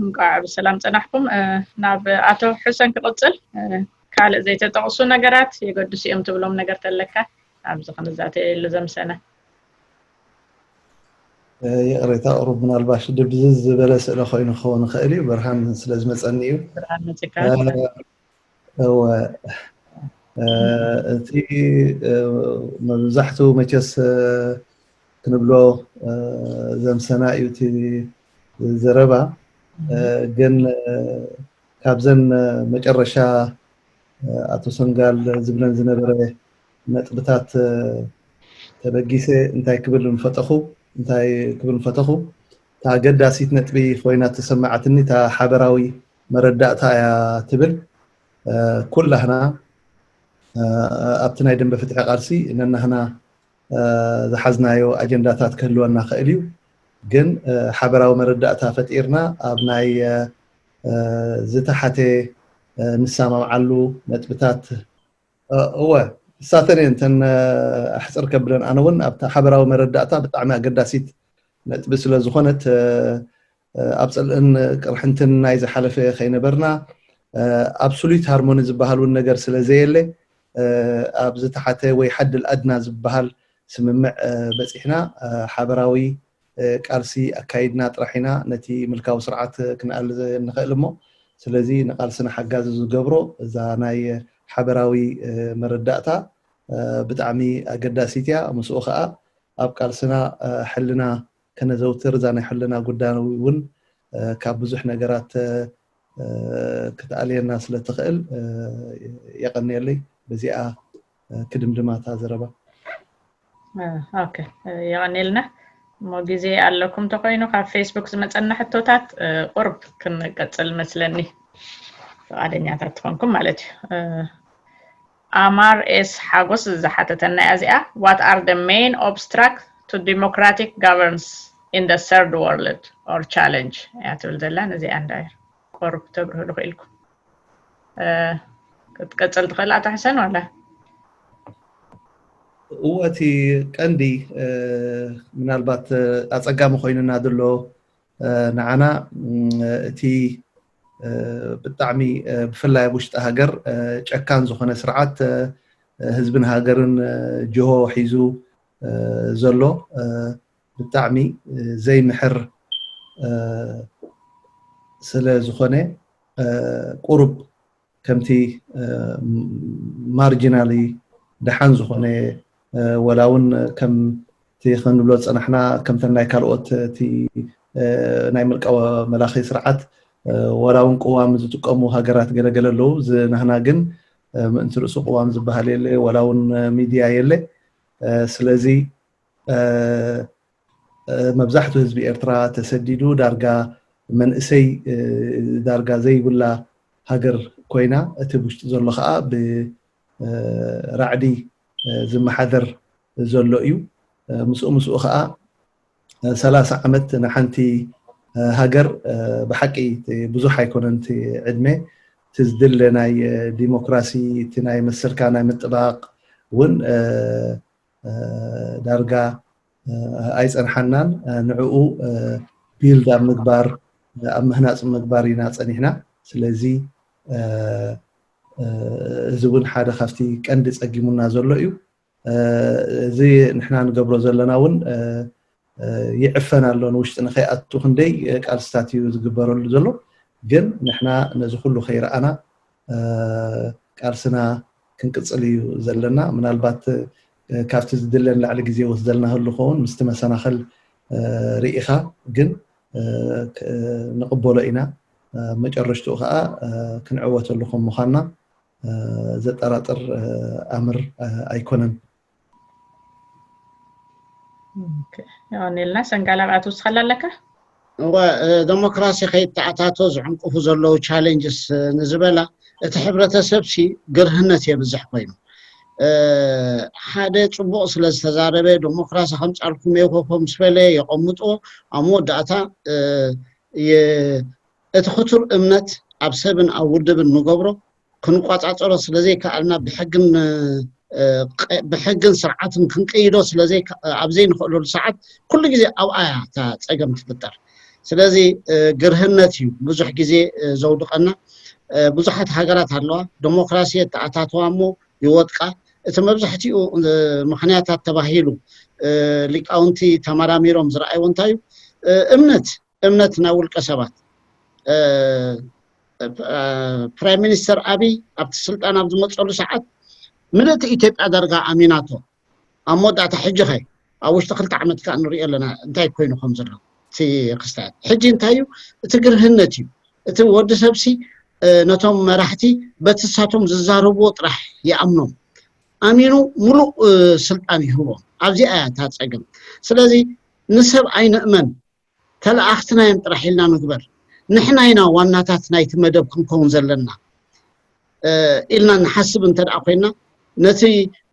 እንቋዕ ብሰላም ጸናሕኩም። ናብ ኣቶ ሕሰን ክቕጽል፣ ካልእ ዘይተጠቕሱ ነገራት የገድሱ እዮም ትብሎም ነገር ተለካ ኣብዚ ክንዛተየሉ ዘምሰና። ይቕሬታ፣ ቁሩብ ምናልባሽ ድብዝዝ ዝበለ ስእለ ኮይኑ ክኸውን ይኽእል እዩ፣ ብርሃን ስለ ዝመፀኒ እዩ። ብርሃን መፂካ። እወ፣ እቲ መብዛሕትኡ መቸስ ክንብሎ ዘምሰና እዩ እቲ ዘረባ። ግን ካብዘን መጨረሻ ኣቶ ሰንጋል ዝብለን ዝነበረ ነጥብታት ተበጊሰ እንታይ ክብል ምፈተኹ እንታይ ክብል ምፈተኹ፣ እታ ኣገዳሲት ነጥቢ ኮይና ተሰማዓትኒ እታ ሓበራዊ መረዳእታ እያ ትብል። ኩላህና ኣብቲ ናይ ደንበ ፍትሒ ቃልሲ ነናህና ዝሓዝናዮ ኣጀንዳታት ክህልወና ክእል እዩ። ግን ሓበራዊ መረዳእታ ፈጢርና ኣብ ናይ ዝተሓተ ንሰማምዓሉ ነጥብታት፣ እወ፣ እሳተን እየን እተን ኣሕፅር ከብለን። ኣነ እውን ኣብታ ሓበራዊ መረዳእታ ብጣዕሚ ኣገዳሲት ነጥቢ ስለ ዝኾነት፣ ኣብ ፅልእን ቅርሕንትን ናይ ዝሓለፈ ከይነበርና፣ ኣብሱሉት ሃርሞኒ ዝበሃል እውን ነገር ስለ ዘየለ፣ ኣብ ዝተሓተ ወይ ሓድል ኣድና ዝበሃል ስምምዕ በፂሕና ሓበራዊ ቃልሲ ኣካይድና ጥራሕ ኢና ነቲ ምልካዊ ስርዓት ክንኣል ንኽእል እሞ፣ ስለዚ ንቃልስና ሓጋዚ ዝገብሮ እዛ ናይ ሓበራዊ መረዳእታ ብጣዕሚ ኣገዳሲት እያ። ምስኡ ከዓ ኣብ ቃልስና ሕልና ከነዘውትር፣ እዛ ናይ ሕልና ጉዳይ እውን ካብ ብዙሕ ነገራት ክትኣልየና ስለ ትኽእል የቐንየለይ። በዚኣ ክድምድማ እታ ዘረባ። ኦኬ፣ የቐንየልና። እሞ ግዜ ኣለኩም ተኮይኑ ካብ ፌስቡክ ዝመፀና ሕቶታት ቁርብ ክንቀፅል መስለኒ፣ ፍቓደኛታት ትኾንኩም ማለት እዩ። ኣማር ኤስ ሓጎስ ዝሓተተና እያ እዚኣ። What are the main obstacle to democratic governance in the third world or challenge እያ ትብል ዘላ። ነዚኣ እንዳ ቁርብ ተብርህሉ ክኢልኩም ክትቀፅል ትኽእል ኣቶ ሕሰን ዋላ? እወ፣ እቲ ቀንዲ ምናልባት ኣፀጋሚ ኮይኑና ዘሎ ንዓና እቲ ብጣዕሚ ብፍላይ ኣብ ውሽጢ ሃገር ጨካን ዝኾነ ስርዓት ህዝብን ሃገርን ጅሆ ሒዙ ዘሎ ብጣዕሚ ዘይምሕር ስለ ዝኾነ፣ ቁሩብ ከምቲ ማርጂናሊ ደሓን ዝኾነ፣ ወላ እውን ከምቲ ክንብሎ ዝፀናሕና ከምተን ናይ ካልኦት እቲ ናይ ምልቃወ መላኺ ስርዓት ወላ እውን ቅዋም ዝጥቀሙ ሃገራት ገለገለ ኣለዉ። ዝናህና ግን ምእንቲ ርእሱ ቅዋም ዝበሃል የለ፣ ወላ እውን ሚድያ የለ። ስለዚ መብዛሕትኡ ህዝቢ ኤርትራ ተሰዲዱ፣ ዳርጋ መንእሰይ ዳርጋ ዘይብላ ሃገር ኮይና፣ እቲ ውሽጢ ዘሎ ከዓ ብራዕዲ ዝመሓደር ዘሎ እዩ። ምስኡ ምስኡ ከዓ ሰላሳ ዓመት ንሓንቲ ሃገር ብሓቂ ብዙሕ ኣይኮነን እቲ ዕድመ። እቲ ዝድለ ናይ ዲሞክራሲ፣ እቲ ናይ መሰልካ ናይ ምጥባቕ እውን ዳርጋ ኣይፀንሓናን። ንዕኡ ቢልድ ኣብ ምግባር፣ ኣብ ምህናፅ ምግባር ኢና ፀኒሕና። ስለዚ እዚ እውን ሓደ ካብቲ ቀንዲ ፀጊሙና ዘሎ እዩ። እዚ ንሕና ንገብሮ ዘለና እውን ይዕፈን ኣሎ፣ ንውሽጢ ንኸይኣቱ ክንደይ ቃልስታት እዩ ዝግበረሉ ዘሎ። ግን ንሕና ነዚ ኩሉ ከይረኣና ቃልስና ክንቅፅል እዩ ዘለና። ምናልባት ካብቲ ዝድለ ንላዕሊ ግዜ ወስደልና ህሉ ኸውን ምስቲ መሰናኸል ርኢኻ ግን ንቕበሎ ኢና። መጨረሽትኡ ከዓ ክንዕወተሉ ከም ምዃንና ዘጠራጥር ኣምር ኣይኮነን። የቐንየልና። ሰንጋል ኣብኣ ትውስኸላ ኣለካ? እወ፣ ዴሞክራሲ ከይተኣታቶ ዝዕንቅፉ ዘለዉ ቻሌንጅስ ንዝበላ እቲ ሕብረተሰብ ሲ ግርህነት የብዝሕ ኮይኑ ሓደ ፅቡቕ ስለ ዝተዛረበ ዴሞክራሲ ከምፃልኩም የኮፎ ምስ በለ የቐምጥዎ። ኣብ መወዳእታ እቲ ክቱር እምነት ኣብ ሰብን ኣብ ውድብን ንገብሮ ክንቋፃፀሮ ስለዘይከኣልና ብሕግን ብሕግን ስርዓትን ክንቀይዶ ስለዘይ ኣብ ዘይንኽእለሉ ሰዓት ኩሉ ግዜ ኣብኣያ እታ ፀገም ትፍጠር። ስለዚ ግርህነት እዩ ብዙሕ ግዜ ዘውድቐና። ብዙሓት ሃገራት ኣለዋ፣ ዴሞክራሲ የተኣታተዋ እሞ ይወድቃ። እቲ መብዛሕትኡ ምኽንያታት ተባሂሉ ሊቃውንቲ ተመራሚሮም ዝረኣይዎ እንታይ እዩ? እምነት እምነት ናይ ውልቀ ሰባት። ፕራይም ሚኒስተር ኣብይ ኣብቲ ስልጣን ኣብ ዝመፀሉ ሰዓት ምልእቲ ኢትዮጵያ ዳርጋ ኣሚናቶ። ኣብ መወዳእታ ሕጂ ኸ ኣብ ውሽጢ ክልተ ዓመት ከዓ ንሪኦ ኣለና እንታይ ኮይኑ ከም ዘሎ እቲ ክስታት። ሕጂ እንታይ እዩ? እቲ ግርህነት እዩ። እቲ ወዲ ሰብሲ ነቶም መራሕቲ በቲ ሳቶም ዝዛረብዎ ጥራሕ ይኣምኖም። ኣሚኑ ሙሉእ ስልጣን ይህቦም። ኣብዚኣ እያ እታ ፀገም። ስለዚ ንሰብ ኣይንእመን፣ ተለኣኽትና እዮም ጥራሕ ኢልና ንግበር። ንሕና ኢና ዋናታት ናይቲ መደብ ክንከውን ዘለና ኢልና ንሓስብ እንተ ደኣ ኮይና፣ ነቲ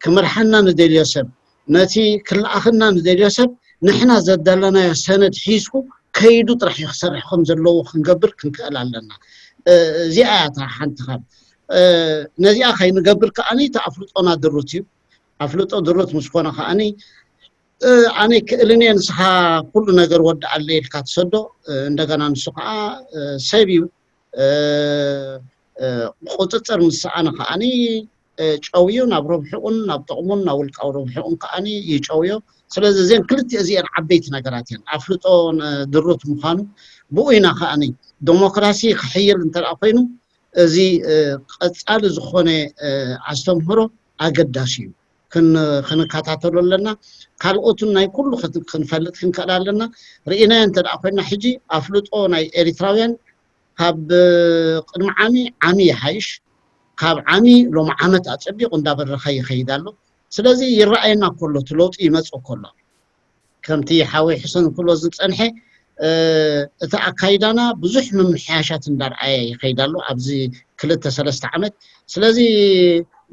ክመርሓና ንደልዮ ሰብ፣ ነቲ ክለኣኽና ንደልዮ ሰብ ንሕና ዘዳለናዮ ሰነድ ሒዝኩ ከይዱ ጥራሕ እዩ ክሰርሕ ከም ዘለዎ ክንገብር ክንክእል ኣለና። እዚኣ እያ እታ ሓንቲ ካብ ነዚኣ ከይንገብር ከዓኒ እቲ ኣፍልጦና ድሩት እዩ። ኣፍልጦ ድሩት ምስ ኮነ ከዓኒ ኣነ ክእልን እየ ንስኻ ኩሉ ነገር ወድኣለ ኢልካ ትሰዶ። እንደገና ንሱ ከዓ ሰብ እዩ። ቁፅፅር ምስ ሰኣነ ከዓኒ ጨውዩ ናብ ረብሕኡን ናብ ጥቕሙን ናብ ውልቃዊ ረብሕኡን ከዓኒ ይጨውዮ። ስለዚ እዚን ክልቲኡ እዚአን ዓበይቲ ነገራት እየን። ኣፍልጦ ድሩት ምዃኑ ብኡ ኢና ከዓኒ ዴሞክራሲ ክሕይል እንተ ኮይኑ እዚ ቀፃሊ ዝኾነ ኣስተምህሮ ኣገዳሲ እዩ። ክንከታተሎ ኣለና። ካልኦትን ናይ ኩሉ ክንፈልጥ ክንክእል ኣለና። ርኢናዮ እንተ ደኣ ኮይና ሕጂ ኣፍልጦ ናይ ኤሪትራውያን ካብ ቅድሚ ዓሚ ዓሚ ይሓይሽ፣ ካብ ዓሚ ሎም ዓመት ኣፀቢቑ እንዳበረኸ ይኸይድ ኣሎ። ስለዚ ይረኣየና ከሎ እቲ ለውጢ ይመፅእ ከሎ ከምቲ ሓወይ ሕሰን ክብሎ ዝፀንሐ እቲ ኣካይዳና ብዙሕ ምምሕያሻት እንዳርኣየ ይኸይድ ኣሎ ኣብዚ ክልተ ሰለስተ ዓመት። ስለዚ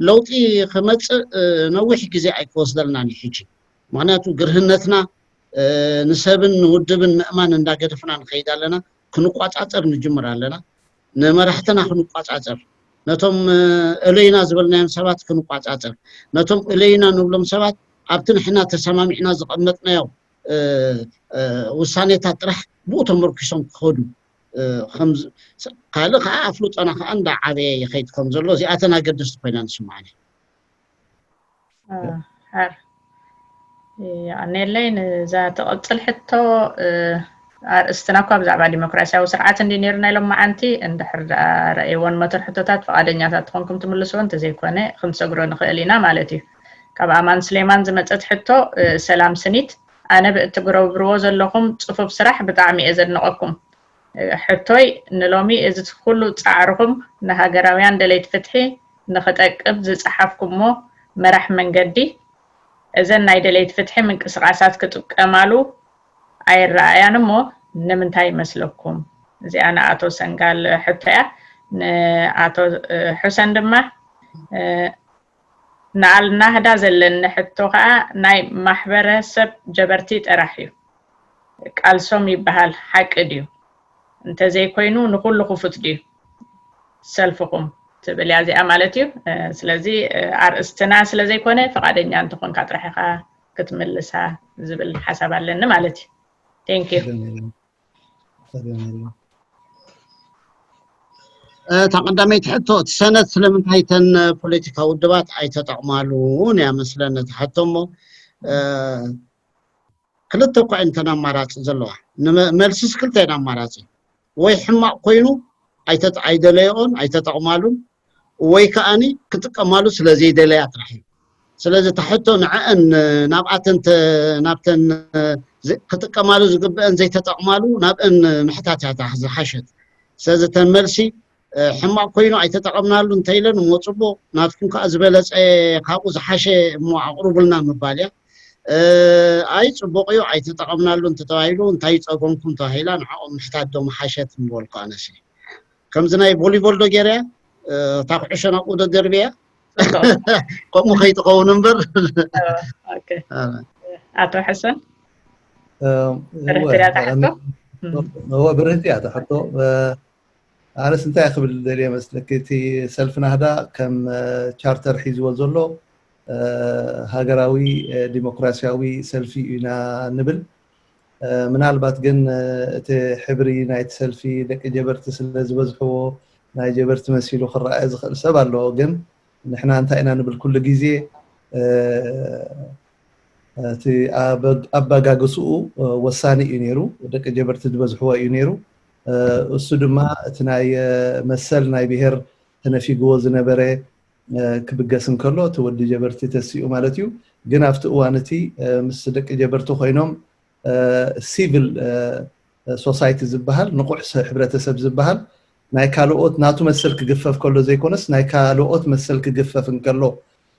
ለውጢ ክመፅእ ነዊሕ ግዜ ኣይክወስደልናን እዩ ሕጂ። ምክንያቱ ግርህነትና ንሰብን ንውድብን ምእማን እንዳገደፍና ንኸይድ ኣለና። ክንቋፃፀር ንጅምር ኣለና። ንመራሕትና ክንቋፃፀር፣ ነቶም እለይና ዝበልናዮም ሰባት ክንቋፃፀር፣ ነቶም እለይና ንብሎም ሰባት ኣብቲ ንሕና ተሰማሚዕና ዝቐመጥናዮ ውሳኔታት ጥራሕ ብኡ ተመርኪሶም ክኸዱ። ካልእ ከዓ ኣፍልጦና ከዓ እንዳዓበየ ይኸይድ ከም ዘሎ እዚኣተን ኣገደስቲ ኮይና ንስማዓኒ። የቐንየለይ። ንዛ ትቕፅል ሕቶ ኣርእስትና እኳ ብዛዕባ ዲሞክራሲያዊ ስርዓት እንዲ ነይሩ ናይ ሎማዓንቲ፣ እንድሕር ደኣ ረእይዎን መተር ሕቶታት ፍቓደኛታት ትኾንኩም ትምልስዎ፣ እንተዘይኮነ ክንሰግሮ ንኽእል ኢና ማለት እዩ። ካብ ኣማን ስሌማን ዝመፀት ሕቶ፣ ሰላም ስኒት፣ ኣነ ብእትግረብርዎ ዘለኹም ፅፉፍ ስራሕ ብጣዕሚ እየ ዘድንቐኩም። ሕቶይ ንሎሚ እዚ ኩሉ ፃዕርኹም ንሃገራውያን ደለይቲ ፍትሒ ንኽጠቅብ ዝፀሓፍኩሞ መራሕ መንገዲ እዘን ናይ ደለይቲ ፍትሒ ምንቅስቃሳት ክጥቀማሉ ኣይረኣያን እሞ ንምንታይ ይመስለኩም? እዚኣ ንኣቶ ሰንጋል ሕቶ እያ። ንኣቶ ሑሰን ድማ ንኣልናህዳ ዘለኒ ሕቶ ከዓ ናይ ማሕበረሰብ ጀበርቲ ጥራሕ እዩ። ቃልሶም ይበሃል ሓቂ ድዩ? እንተዘይኮይኑ ንኩሉ ክፉት ድዩ ሰልፍኹም ትብል እያ እዚኣ ማለት እዩ። ስለዚ ኣርእስትና ስለዘይኮነ ፍቓደኛ እንተኾንካ ጥራሕ ኢኻ ክትምልሳ ዝብል ሓሳብ ኣለኒ ማለት እዩ። Thank you። እታ ቀዳመይቲ ሕቶ እቲ ሰነድ ስለምንታይ ተን ፖለቲካ ውድባት ኣይተጠቕማሉን እያ መስለኒ እቲ ሕቶ እሞ ክልተ እኳ እንተን ኣማራፂ ዘለዋ መልስስ ክልተ እየን ኣማራፂ ወይ ሕማቕ ኮይኑ ኣይደለየኦን ኣይተጠቕማሉን ወይ ከዓኒ ክጥቀማሉ ስለዘይደለያ ጥራሕ እዩ። ስለዚ እታ ሕቶ ንዐአን ናብኣተን ናብተን ክጥቀማሉ ዝግብአን ዘይተጠቕማሉ ናብአን ምሕታት እያ ዝሓሸት። ስለዚ እተን መልሲ ሕማቕ ኮይኑ ኣይተጠቐምናሉ እንተኢለን እሞ ፅቡቕ ናትኩም ከዓ ዝበለፀ ካብኡ ዝሓሸ እሞ ኣቕርቡልና ምባል እያ። ኣይ ፅቡቕ እዩ ኣይተጠቐምናሉ እንተተባሂሉ እንታይ ፀገምኩም ተባሂላ ንዕኦም ምሕታት ዶ ምሓሸት ምበልኩ ኣነሲ። ከምዚ ናይ ቮሊቦል ዶ ገይረያ እታ ኩዕሾ ናብኡ ዶ ደርብያ ከምኡ ከይትኸውን እምበር። ኣቶ ሕሰን እወ ብርህቲ እያ እታ ሕቶ። ኣነስ እንታይ ክብል ደልየ መስለኪ እቲ ሰልፊ ናህዳ ከም ቻርተር ሒዝዎ ዘሎ ሃገራዊ ዲሞክራሲያዊ ሰልፊ ኢና ንብል። ምናልባት ግን እቲ ሕብሪ ናይቲ ሰልፊ ደቂ ጀበርቲ ስለ ዝበዝሕዎ ናይ ጀበርቲ መሲሉ ክረኣየ ዝኽእል ሰብ ኣሎ። ግን ንሕና እንታይ ኢና ንብል ኩሉ ግዜ እቲ ኣበጋግስኡ ወሳኒ እዩ ነይሩ። ደቂ ጀበርቲ ዝበዝሕዎ እዩ ነይሩ። እሱ ድማ እቲ ናይ መሰል ናይ ብሄር ተነፊግዎ ዝነበረ ክብገስ እንከሎ እቲ ወዲ ጀበርቲ ተሲኡ ማለት እዩ። ግን ኣብቲ እዋን እቲ ምስ ደቂ ጀበርቲ ኮይኖም ሲቪል ሶሳይቲ ዝበሃል ንቑሕ ሕብረተሰብ ዝበሃል ናይ ካልኦት ናቱ መሰል ክግፈፍ ከሎ ዘይኮነስ ናይ ካልኦት መሰል ክግፈፍ እንከሎ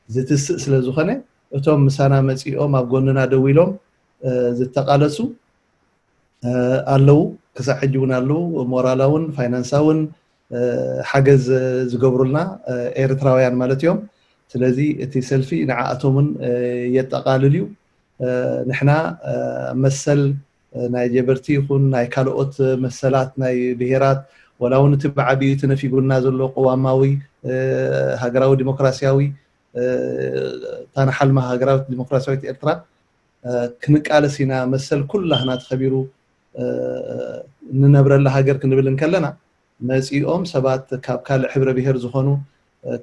ዝትስእ ስለ ዝኾነ እቶም ምሳና መፂኦም ኣብ ጎንና ደው ኢሎም ዝተቃለሱ ኣለዉ። ክሳብ ሕጂ እውን ኣለዉ። ሞራላውን ፋይናንሳውን ሓገዝ ዝገብሩልና ኤርትራውያን ማለት እዮም። ስለዚ እቲ ሰልፊ ንዓኣቶምን የጠቃልል እዩ። ንሕና መሰል ናይ ጀበርቲ ይኹን ናይ ካልኦት መሰላት ናይ ብሄራት ወላ እውን እቲ ብዓብዩ ተነፊጉና ዘሎ ቅዋማዊ ሃገራዊ ዲሞክራሲያዊ እታ ንሓልማ ሃገራዊት ዲሞክራሲያዊት ኤርትራ ክንቃለስ ኢና። መሰል ኩላህና ተኸቢሩ ንነብረላ ሃገር ክንብል እንከለና መፂኦም ሰባት ካብ ካልእ ሕብረ ብሄር ዝኾኑ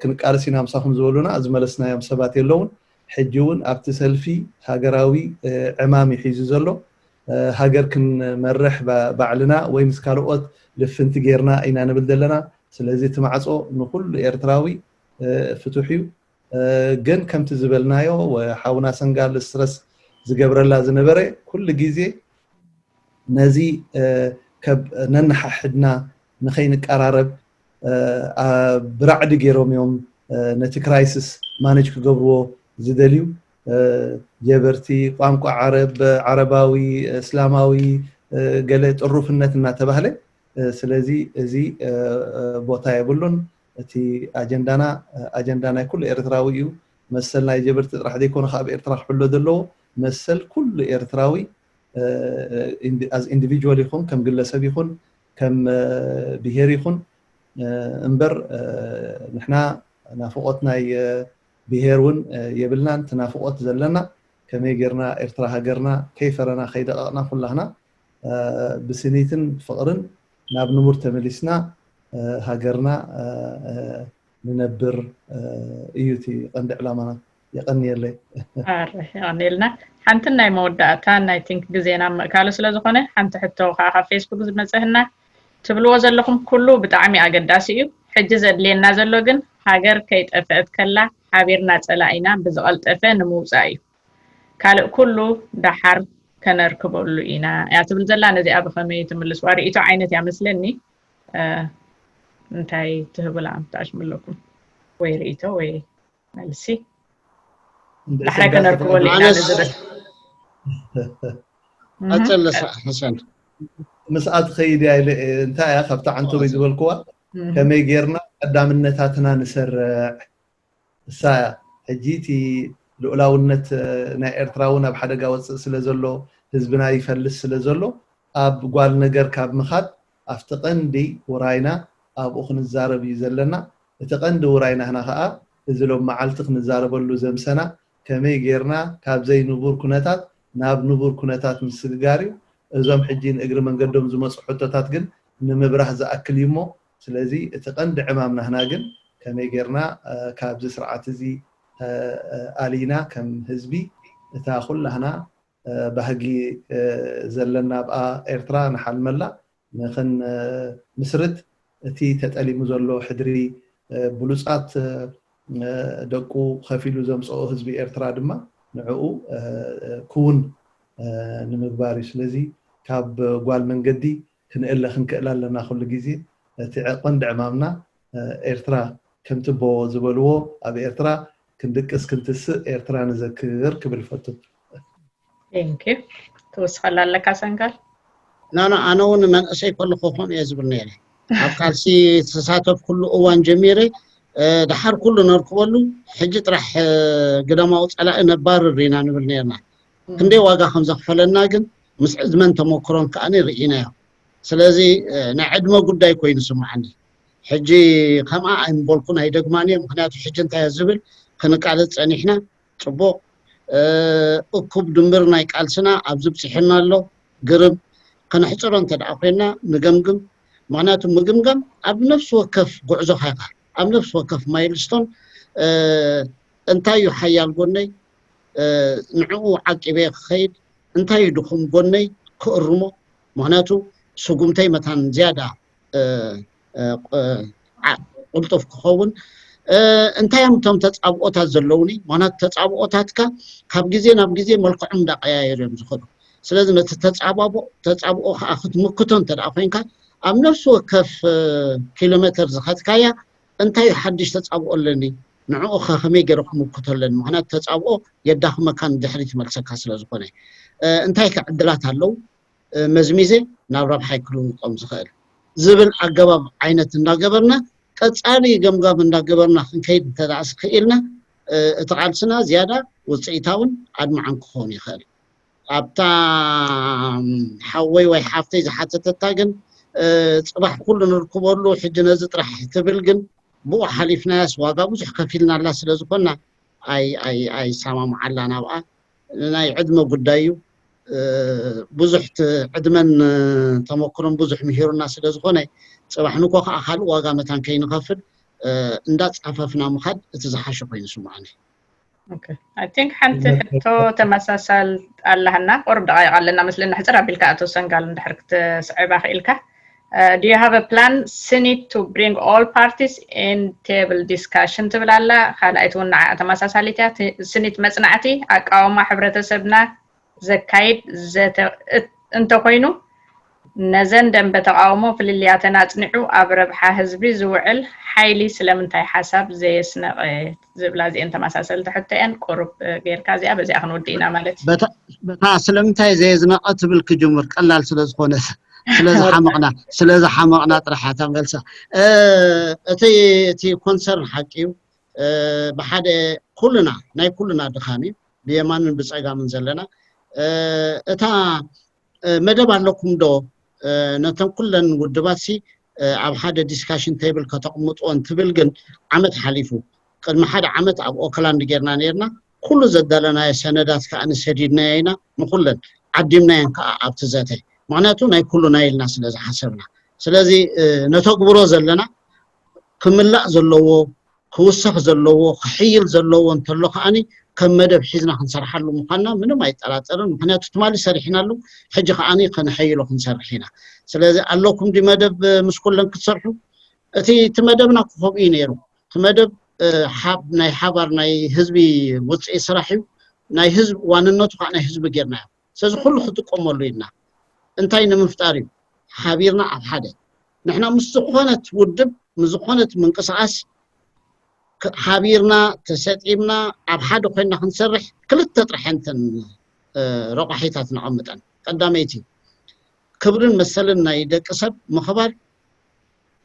ክንቃለስ ኢና ምሳኹም ዝበሉና ዝመለስናዮም ሰባት የለውን። ሕጂ እውን ኣብቲ ሰልፊ ሃገራዊ ዕማም እዩ ሒዙ ዘሎ። ሃገር ክንመርሕ ባዕልና ወይ ምስ ካልኦት ልፍንቲ ጌርና ኢና ንብል ዘለና። ስለዚ እቲ ማዕፆ ንኩሉ ኤርትራዊ ፍቱሕ እዩ። ግን ከምቲ ዝበልናዮ ሓውና ሰንጋል ስትረስ ዝገብረላ ዝነበረ ኩሉ ግዜ ነዚ ከብ ነንሓሕድና ንኸይንቀራረብ ብራዕዲ ገይሮም እዮም ነቲ ክራይስስ ማነጅ ክገብርዎ ዝደልዩ። ጀበርቲ ቋንቋ ዓረብ፣ ዓረባዊ፣ እስላማዊ፣ ገለ ጥሩፍነት እናተባህለ። ስለዚ እዚ ቦታ የብሉን። እቲ ኣጀንዳና ኣጀንዳ ናይ ኩሉ ኤርትራዊ እዩ። መሰል ናይ ጀበርቲ ጥራሕ ዘይኮነ ካብ ኤርትራ ክሕሎ ዘለዎ መሰል ኩሉ ኤርትራዊ as individual ይኹን ከም ግለሰብ ይኹን ከም ብሄር ይኹን እምበር ንሕና ናፍቆት ናይ ብሄር እውን የብልናን። እቲ ናፍቆት ዘለና ከመይ ጌርና ኤርትራ ሃገርና ከይፈረና ከይደቐቕና ኩላህና ብስኒትን ፍቕርን ናብ ንቡር ተመሊስና ሃገርና ንነብር እዩ እቲ ቀንዲ ዕላማና። የቐንየለይ። የቐንየልና። ሓንትን ናይ መወዳእታን ናይ ቲንክ ግዜና ምእካሉ ስለ ዝኾነ ሓንቲ ሕቶ ከዓ ካብ ፌስቡክ ዝመፀህና ትብልዎ ዘለኹም ኩሉ ብጣዕሚ ኣገዳሲ እዩ። ሕጂ ዘድልየና ዘሎ ግን ሃገር ከይጠፍአት ከላ ሓቢርና ፀላኢና ብዝቐልጠፈ ንምውፃእ እዩ። ካልእ ኩሉ ደሓር ከነርክበሉ ኢና እያ ትብል ዘላ። ነዚኣ ብኸመይ ትምልስዋ? ርእይቶ ዓይነት እያ መስለኒ። እንታይ ትህቡላ ኣምታሽ ምለኩም ወይ ርእይቶ ወይ መልሲ ዳሕራይ ከነርክበሉ ኢና ንዝብል ቀፅል። ሕሰን ምስኣ ትኸይድ እያ ኢለ እንታይ እያ ካብታ ዓንቶበይ ዝበልክዋ ከመይ ጌርና ቀዳምነታትና ንሰርዕ እሳ እያ። ሕጂ እቲ ልኡላውነት ናይ ኤርትራ እውን ኣብ ሓደጋ ወፅእ ስለ ዘሎ ህዝብና ይፈልስ ስለ ዘሎ ኣብ ጓል ነገር ካብ ምኻድ ኣብቲ ቀንዲ ውራይና ኣብኡ ክንዛረብ እዩ ዘለና። እቲ ቀንዲ ውራይ ናህና ከዓ እዚ ሎም መዓልቲ ክንዛረበሉ ዘምሰና ከመይ ጌርና ካብ ዘይንቡር ኩነታት ናብ ንቡር ኩነታት ምስግጋር እዩ። እዞም ሕጂ ንእግሪ መንገዶም ዝመፁ ሕቶታት ግን ንምብራህ ዝኣክል እዩ እሞ ስለዚ እቲ ቀንዲ ዕማም ናህና ግን ከመይ ጌርና ካብዚ ስርዓት እዚ ኣሊና ከም ህዝቢ እታ ኩላህና ባህጊ ዘለና ኣብኣ ኤርትራ ንሓልመላ ንኽን ምስርት እቲ ተጠሊሙ ዘሎ ሕድሪ ብሉፃት ደቁ ከፊሉ ዘምፅኦ ህዝቢ ኤርትራ ድማ ንዕኡ ክውን ንምግባር እዩ። ስለዚ ካብ ጓል መንገዲ ክንእለ ክንክእል ኣለና ኩሉ ግዜ። እቲ ቀንዲ ዕማምና ኤርትራ ከምቲ ቦ ዝበልዎ ኣብ ኤርትራ ክንድቅስ ክንትስእ ኤርትራ ንዘክር ክብል ፈቱ። ቴንክ ዩ። ትውስኸላ ኣለካ ሰንጋል? ናና ኣነ እውን መንእሰይ ከለኹ ከምኡ እየ ዝብል ነይረ። ኣብ ቃልሲ ተሳተፍ ኩሉ እዋን ጀሚረ ድሓር ኩሉ ነርክበሉ ሕጂ ጥራሕ ግዳማዊ ፀላኢ ነባርር ኢና ንብል ነርና። ክንደይ ዋጋ ከም ዘኽፈለና ግን ምስ ዕድመን ተመክሮን ከኣ ርኢናዮ። ስለዚ ናይ ዕድመ ጉዳይ ኮይኑ ስምዓኒ። ሕጂ ከምኣ ኣይምበልኩን ኣይደግማን እየ። ምክንያቱ ሕጂ እንታይ ዝብል ክንቃለፅ ፀኒሕና ፅቡቕ እኩብ ድምር ናይ ቃልስና ኣብዚ ብፂሕና ኣሎ። ግርም ከነሕፅሮ እንተ ደኣ ኮይና ንገምግም። ምክንያቱ ምግምጋም ኣብ ነፍሲ ወከፍ ጉዕዞኻ ኢኻ፣ ኣብ ነፍሲ ወከፍ ማይልስቶን እንታይ እዩ ሓያል ጎነይ፣ ንዕኡ ዓቂበ ክኸይድ፣ እንታይ እዩ ድኹም ጎነይ ክእርሞ። ምክንያቱ ስጉምተይ መታን ዝያዳ ቁልጡፍ ክኸውን። እንታይ እዮም እቶም ተፃብኦታት ዘለውኒ? ምክንያቱ ተፃብኦታትካ ካብ ግዜ ናብ ግዜ መልክዖም እንዳቀያየሩ እዮም ዝኸዱ። ስለዚ ነቲ ተፃባቦ ተፃብኦ ከዓ ክትምክቶ እንተ ደኣ ኮይንካ ኣብ ነፍሲ ወከፍ ኪሎ ሜትር ዝኸድካያ እንታይ ሓድሽ ተፃብኦ ኣለኒ፣ ንዕኡ ከ ከመይ ገይረ ክምክቶ ኣለኒ? ምክንያቱ ተፃብኦ የዳኽመካ፣ ንድሕሪት ይመልሰካ ስለ ዝኾነ። እንታይ ከ ዕድላት ኣለዉ መዝሚዘ ናብ ረብሓይ ክልውጦም ዝኽእል ዝብል ኣገባብ ዓይነት እንዳገበርና ቀፃሊ ገምጋም እንዳገበርና ክንከይድ እንተደኣ ክኢልና እቲ ቃልስና ዝያዳ ውፅኢታውን ኣድማዕን ክኸውን ይኽእል። ኣብታ ሓወይ ወይ ሓፍተይ ዝሓተተታ ግን ፅባሕ ኩሉ ንርክበሉ ሕጂ ነዚ ጥራሕ ትብል ግን ብኡ ሓሊፍናያስ ዋጋ ብዙሕ ከፊልናላ ስለ ዝኾንና ኣይሰማምዓላ ናብኣ ናይ ዕድመ ጉዳይ እዩ። ብዙሕ ዕድመን ተመክሮን ብዙሕ ምሂሩና ስለ ዝኾነ ፅባሕ ንኮ ከዓ ካልእ ዋጋ መታን ከይንኸፍል እንዳፃፈፍና ምኻድ እቲ ዝሓሸ ኮይኑ ስምዓኒ። I think ሓንቲ ሕቶ ተመሳሳል ኣላህና ቁርብ ደቃይቅ ኣለና መስለና ሕፅር ኣቢልካ ኣቶ ሰንጋል እንድሕር ክትስዕባ ክኢልካ do you have a plan Senate to bring all parties in table discussion ትብል ኣላ። ካልኣይቲ እውን ንዓ ተመሳሳሊት እያ። ስኒት መፅናዕቲ ኣቃውማ ሕብረተሰብና ዘካይድ ዘተ እንተኮይኑ ነዘን ደንበ ተቃውሞ ፍልልያተን ኣፅኒዑ ኣብ ረብሓ ህዝቢ ዝውዕል ሓይሊ ስለምንታይ ሓሳብ ዘየስነቐ ዝብላ እዚአን ተመሳሰልቲ ሕቶ እየን። ቁሩብ ጌርካ እዚኣ በዚኣ ክንውድእ ኢና ማለት እዩ። በታ ስለምንታይ ዘየዝነቐ ትብል ክጅምር ቀላል ስለዝኾነ ስለዝሓመቕና ስለዝሓመቕና ጥራሕ እያ መልሳ። እቲ እቲ ኮንሰርን ሓቂ እዩ። ብሓደ ኩልና ናይ ኩልና ድኻም እዩ ብየማንን ብፀጋምን ዘለና እታ መደብ ኣለኩም ዶ ነተን ኩለን ውድባት ሲ ኣብ ሓደ ዲስካሽን ቴብል ከተቕምጥወን ትብል ግን ዓመት ሓሊፉ። ቅድሚ ሓደ ዓመት ኣብ ኦክላንድ ጌርና ነርና። ኩሉ ዘዳለናዮ ሰነዳት ከዓ ንሰዲድናዮ ኢና ንኩለን ዓዲምናየን ከዓ ኣብቲ ዘተ። ምክንያቱ ናይ ኩሉና ኢልና ስለ ዝሓሰብና። ስለዚ ነተግብሮ ዘለና ክምላእ ዘለዎ ክውሰኽ ዘለዎ ክሕይል ዘለዎ እንተሎ ከዓኒ ከም መደብ ሒዝና ክንሰርሓሉ ምኳንና ምንም ኣይጠራጠርን። ምክንያቱ ትማሊ ሰሪሕናሉ ሕጂ ከዓኒ ከነሐይሎ ክንሰርሕ ኢና። ስለዚ ኣለኩም ዲ መደብ ምስ ኩለን ክትሰርሑ? እቲ እቲ መደብና ክኸምኡ እዩ ነይሩ። እቲ መደብ ናይ ሓባር ናይ ህዝቢ ውፅኢ ስራሕ እዩ። ናይ ህዝቢ ዋንነቱ ከዓ ናይ ህዝቢ ጌርናዮ። ስለዚ ኩሉ ክጥቀመሉ ኢልና እንታይ ንምፍጣር እዩ ሓቢርና ኣብ ሓደ ንሕና ምስ ዝኾነት ውድብ ምስ ዝኾነት ምንቅስቃስ ሓቢርና ተሰጢምና ኣብ ሓደ ኮይና ክንሰርሕ ክልተ ጥራሕ እንተን ረቋሒታት ነቐምጠን። ቀዳመይቲ ክብርን መሰልን ናይ ደቂ ሰብ ምኽባር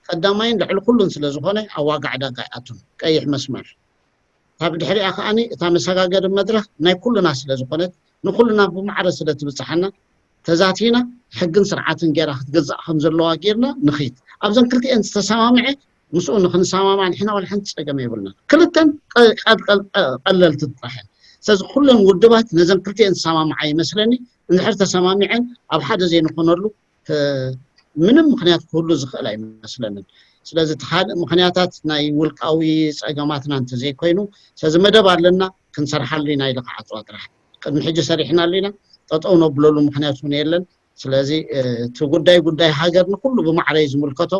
ቀዳማይን ልዕሊ ኩሉን ስለ ዝኾነ ኣብ ዋጋ ዕዳጋ ይኣቱን ቀይሕ መስመር። ካብ ድሕሪኣ ከዓኒ እታ መሰጋገሪ መድረኽ ናይ ኩሉና ስለ ዝኾነት ንኩልና ብማዕረ ስለ ትብፅሓና ተዛቲና ሕግን ስርዓትን ገይራ ክትገዛእ ከም ዘለዋ ገይርና ንኽይድ። ኣብዘን ክልቲኤን ዝተሰማምዐ ምስኡ ንክንሰማማዕ ንሕና ዋላ ሓንቲ ፀገም የብልና። ክልተን ቀለልቲ ጥራሕ እየን። ስለዚ ኩለን ውድባት ነዘን ክልቲኤን ዝሰማምዓ ይመስለኒ። እንድሕር ተሰማሚዐን ኣብ ሓደ ዘይንኾነሉ ምንም ምክንያት ክህሉ ዝኽእል ኣይመስለንን። ስለዚ እቲ ካልእ ምክንያታት ናይ ውልቃዊ ፀገማትና እንተዘይኮይኑ፣ ስለዚ መደብ ኣለና ክንሰርሓሉ ኢና ኢለ ክዓፅዋ ጥራሕ። ቅድሚ ሕጂ ሰሪሕናሉ ኢና፣ ጠጠው ነብለሉ ምክንያት እውን የለን። ስለዚ እቲ ጉዳይ ጉዳይ ሃገር ንኩሉ ብማዕረ እዩ ዝምልከቶ።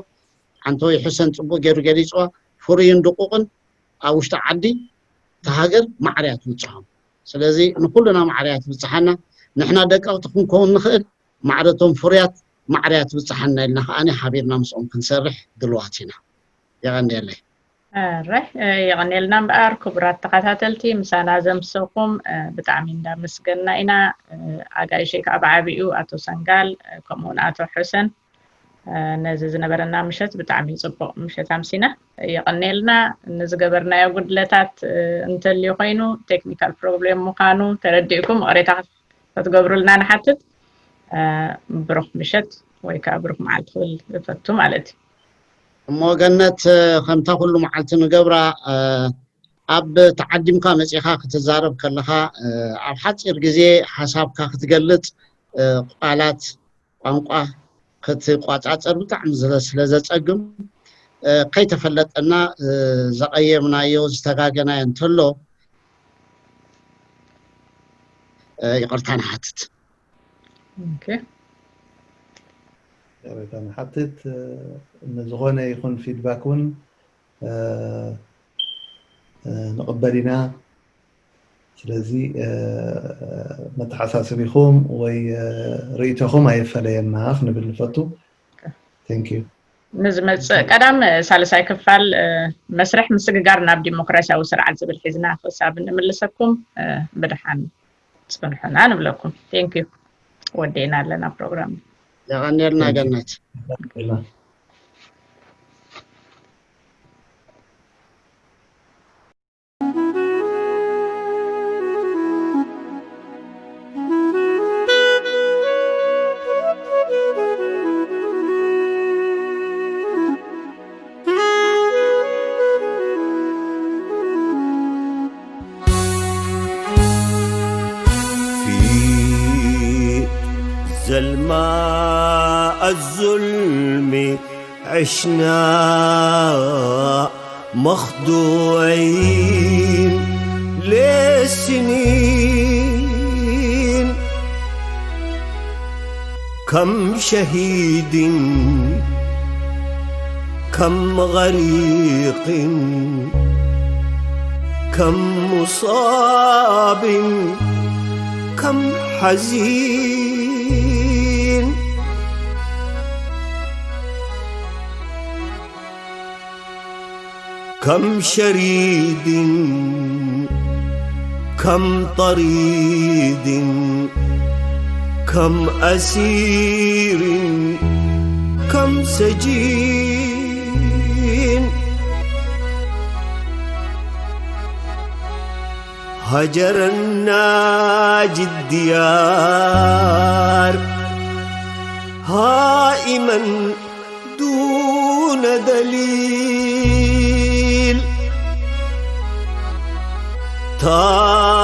ዓንተወይ ሕሰን ፅቡቅ ገይሩ ገሊፅዋ። ፍሩይን ድቁቅን ኣብ ውሽጢ ዓዲ እቲ ሃገር ማዕረ እያ ትብፅሖም። ስለዚ ንኩልና ማዕረ እያ ትብፅሓና። ንሕና ደቀቅቲ ክንከውን ንኽእል፣ ማዕረቶም ፍሩያት ማዕረ እያ ትብፅሓና ኢልና ከዓኒ ሓቢርና ምስኦም ክንሰርሕ ድልዋት ኢና። የቐንየለይ። ራይ የቐንየልና እምበኣር ክቡራት ተኸታተልቲ ምሳና ዘምሰኹም ብጣዕሚ እንዳመስገንና ኢና። ኣጋይሸይ ከዓ ብዓብኡ ኣቶ ሰንጋል ከምኡውን ኣቶ ሕሰን ነዚ ዝነበረና ምሸት ብጣዕሚ ፅቡቕ ምሸት ኣምሲና። የቐንየልና። ንዝገበርናዮ ጉድለታት እንተልዩ ኮይኑ ቴክኒካል ፕሮብሌም ምዃኑ ተረዲእኩም ይቕሬታ ክትገብሩልና ንሓትት። ብሩኽ ምሸት ወይ ከዓ ብሩኽ መዓልቲ ክብል እፈቱ ማለት እዩ። እሞ ገነት ከምታ ኩሉ መዓልቲ ንገብራ ኣብ ተዓዲምካ መፂኻ ክትዛረብ ከለኻ ኣብ ሓፂር ግዜ ሓሳብካ ክትገልፅ ቃላት ቋንቋ ክትቋጻጸር ብጣዕሚ ስለ ዘጸግም፣ ከይተፈለጠና ዘቐየምናዮ ዝተጋገናዮ እንተሎ ይቕርታ ንሓትት። ይቕሬታ ንሓትት። ንዝኾነ ይኹን ፊድባክ እውን ንቕበል ኢና። ስለዚ መተሓሳስቢኹም ወይ ርእይቶኹም ኣይፈለየና ክንብል ንፈቱ። ንዝመፅእ ቀዳም ሳልሳይ ክፋል መስርሕ ምስግጋር ናብ ዲሞክራሲያዊ ስርዓት ዝብል ሒዝና ክሳብ እንምልሰኩም ብድሓን ፅንሑና ንብለኩም። ቴንኪዩ። ወዴና ኣለና ፕሮግራም። የቐኔልና ገነት። في زلماء الظلم عشنا مخدوعين لسنين، كم شهيد، كم غريق، كم مصاب، كم حزين. كم شريد، كم طريد، كم أسير، كم سجين. هجر الناجي الديار هائما دون دليل،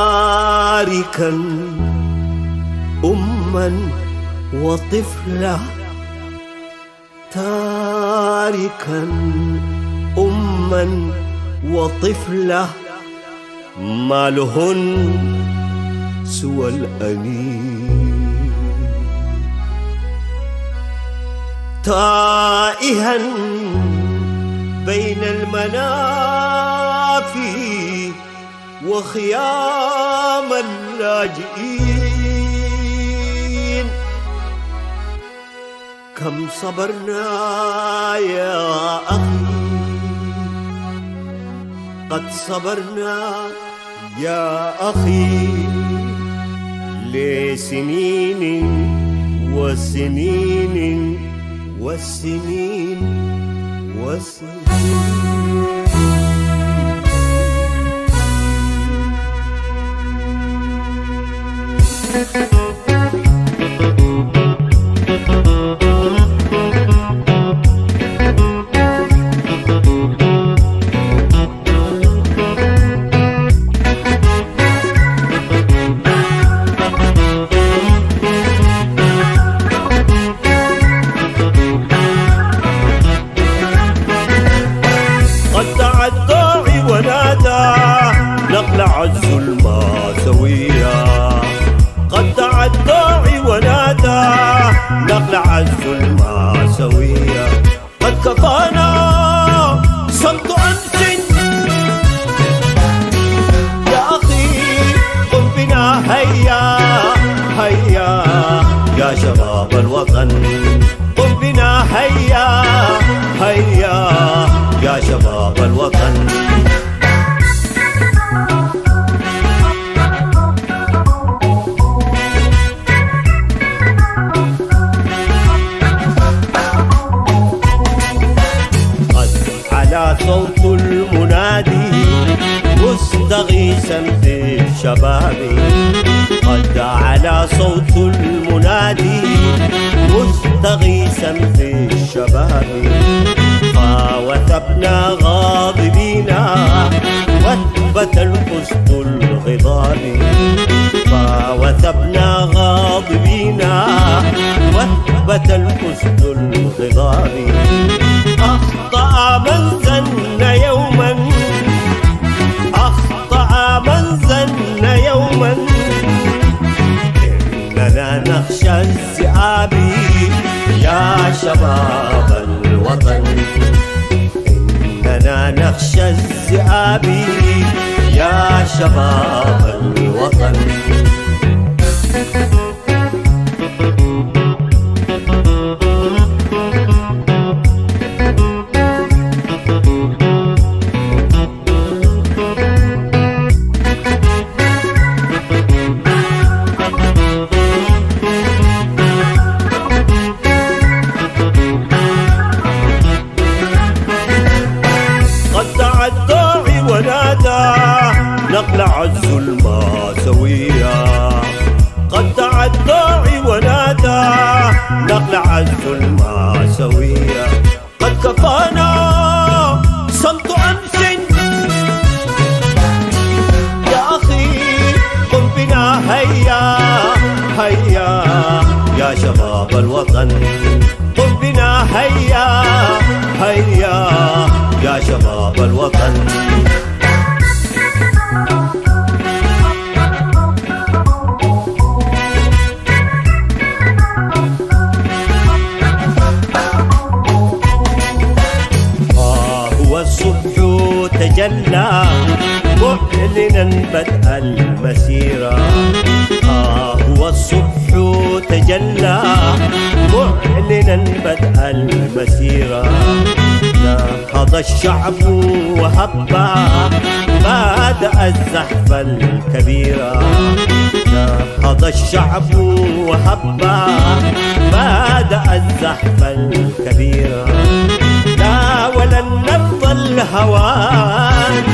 تاركا أما وطفلة، تاركا أما وطفلة، ما لهن سوى الأنين. تائها بين المنافي وخيام اللاجئين. كم صبرنا يا أخي، قد صبرنا يا أخي، لسنين وسنين وسنين وسنين. قد تعدى عيوناتا نقلع الظلمة سوية. قد تعدى عيوناتا نقلع الظلمة سوية. قد كفانا صمت أمس. يا أخي، قم بنا هيا، هيا يا شباب الوطن. قم بنا هيا، هيا يا شباب الوطن. قد علا صوت المنادي مستغيثا في الشباب. قد علا صوت المنادي مستغيثا في الشباب. فوثبنا غاضبين وثبة القسط الغضاب. فوثبنا غاضبين نخشى الذئاب يا شباب الوطن. قد تعدى عيوناتا نقلع الظلم سويا. قد تعدى عيوناتا نقلع الظلم سويا. قد كفانا صمت أمس. يا أخي، قم بنا هيا، هيا يا شباب الوطن. قم بنا هيا، هيا يا شباب الوطن. ها هو الصبح تجلى معلنا بدء المسيرة. ها هو الصبح تجلى معلنا بدء المسيرة. نهض الشعب وهبى، بدأ الزحف الكبيرة. نهض الشعب وهبى، بدأ الزحف الكبيرة. لا ولن نرضى الهوان،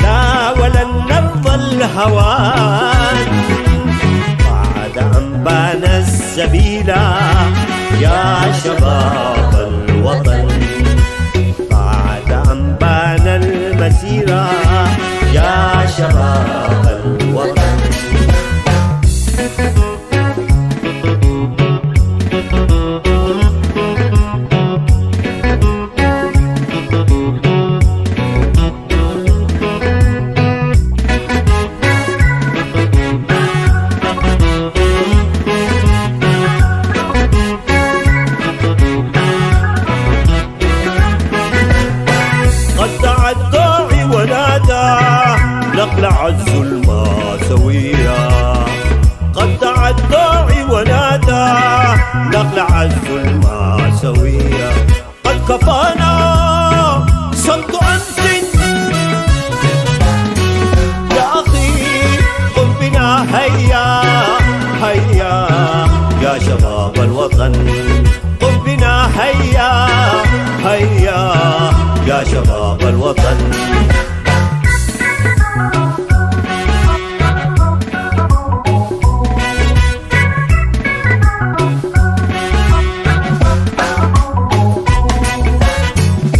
لا ولن نرضى الهوان. بعد أن بان السبيل يا شباب الوطن، بعد أن بان المسيرة يا شباب الوطن. قد تعدى عيوناتا نقلع الظلم سويا. قد تعدى عيوناتا نقلع الظلم سويا. قد كفانا صمت أمس. يا أخي، قم بنا هيا، هيا يا شباب الوطن. قم بنا هيا، هيا يا شباب الوطن.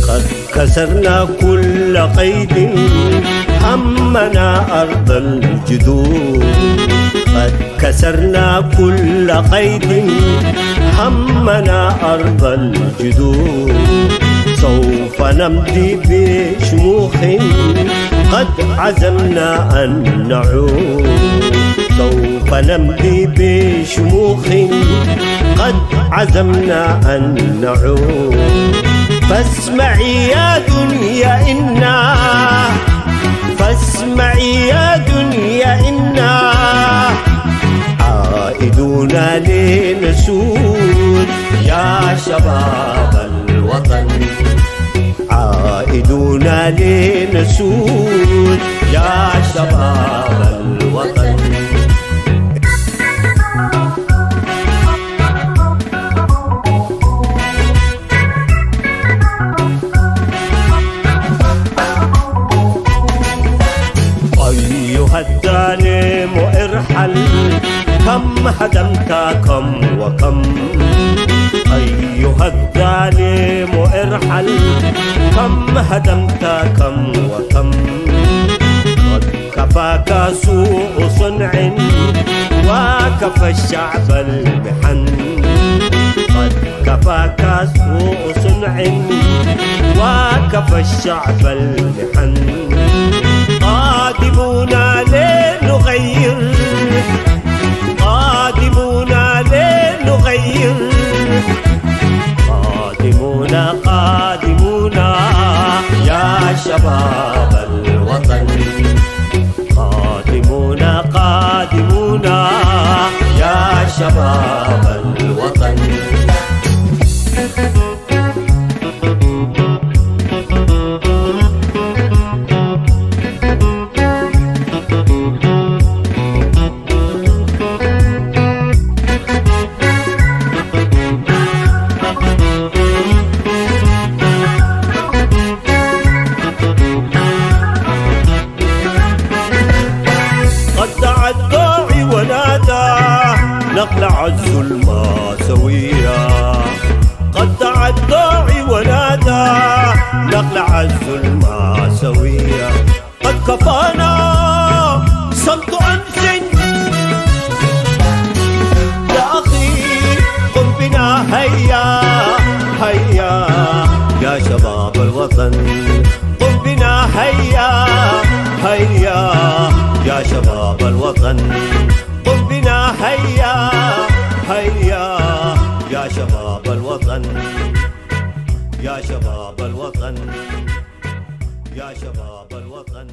قد كسرنا كل قيد همنا أرض الجدود. قد كسرنا كل قيد همنا أرض الجدود. سوف نمضي بشموخ قد عزمنا أن نعود. سوف نمضي بشموخ قد عزمنا أن نعود. فاسمعي يا دنيا إنا، فاسمعي يا دنيا إنا عائدون لنسود يا شباب الوطن. عائدون لنسود يا شباب الوطن. أيها الظالم ارحل، كم هدمت كم وكم. أيها الظالم ارحل، كم هدمت كم وكم. قد كفاك سوء صنع وكفى الشعب المحن. قد كفاك سوء صنع وكفى الشعب المحن. قادمون لنغير، قادمون لنغير، قادمون، قادمون يا شباب الوطن، قادمون، قادمون، يا شباب الوطن. قد تعدى عيوناتا نقلع الظلمة سوية. قد تعدى عيوناتا نقلع الظلمة سوية. قد كفانا صمت أنس يا أخي، قم بنا هيا، هيا يا شباب الوطن. قم بنا هيا، هيا يا شباب الوطن. قم بنا هيا، هيا يا شباب الوطن. يا شباب الوطن، يا شباب الوطن.